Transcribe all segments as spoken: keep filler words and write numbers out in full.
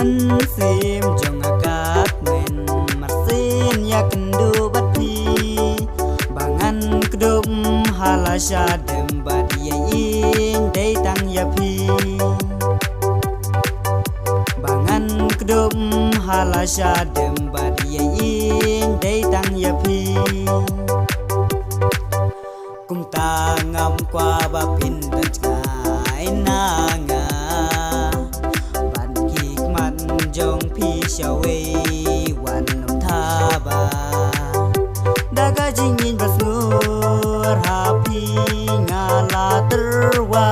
Mynsiem jong nga ka kmen, mar sien ïa kynduh bad phi. Ba ngan kdup ha la shadem bad ïa ïing dei tang ïa phi. Ba ngan kdup ha la shadem bad ïa ïing dei tang ïa phi. Kumta ngam kwah ba phin don jngai na nga. Ban khie khmat jong phi shawei wan ym thaba. Da ka jingïeit ba sngur ha phi nga la tyrwa.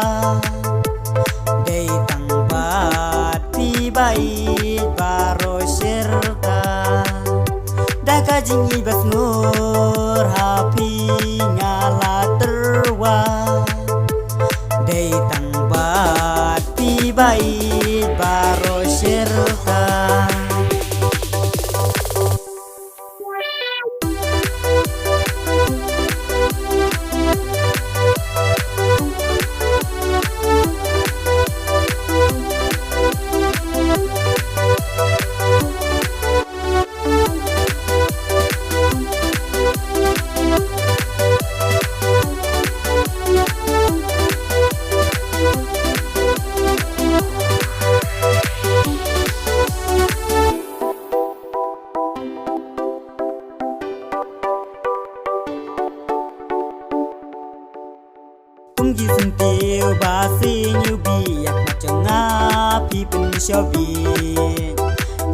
Dei tang bad phi ba ïeit baroh shi rta. Da ka jingïeit ba sngur ha phi nga la tyrwa. Dei tang bad phi ba ïeit baroh shi rta. Kum ki syntiew ba sien ïa u bih, ïa ka jong nga phi pynshoh bih.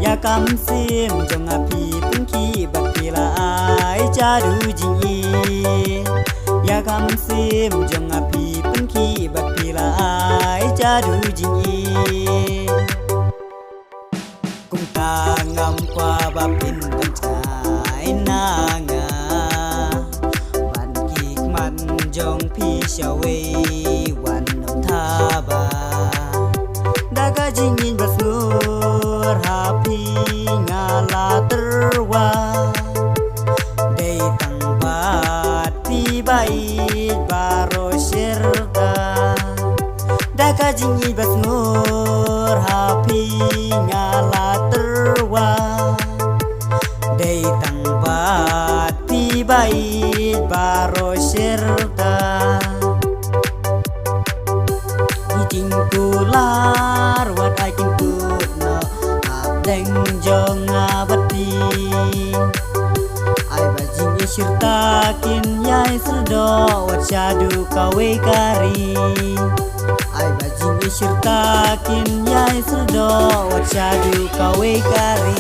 Ïa ka mynsiem jong nga phi pynkhih bad phi la ai jadu jingïeit. Ïa ka mynsiem jong nga phi pynkhih bad phi la ai jadu jingïeit. Kumta ngam kwah ba phin don jngai na nga. Ban khie khmat jong phi shawei wan ym thaba. Da ka jingïeit ba sngur ha phi nga la tyrwa. Dei tang bad phi ba ïeit baroh shi rta. Da ka jingïeit ba sngur ha phi nga la tyrwa. Dei tang bad phi ba ïeit baroh shi rta. Ki jingkular wat ai jingkut noh hapdeng jong nga bad phi. Ai ba jingïeit shi rta kin ïai syrdoh wat shaduh kawei ka ri. Ai ba jingïeit shi rta kin ïai syrdoh wat shaduh kawei ka ri.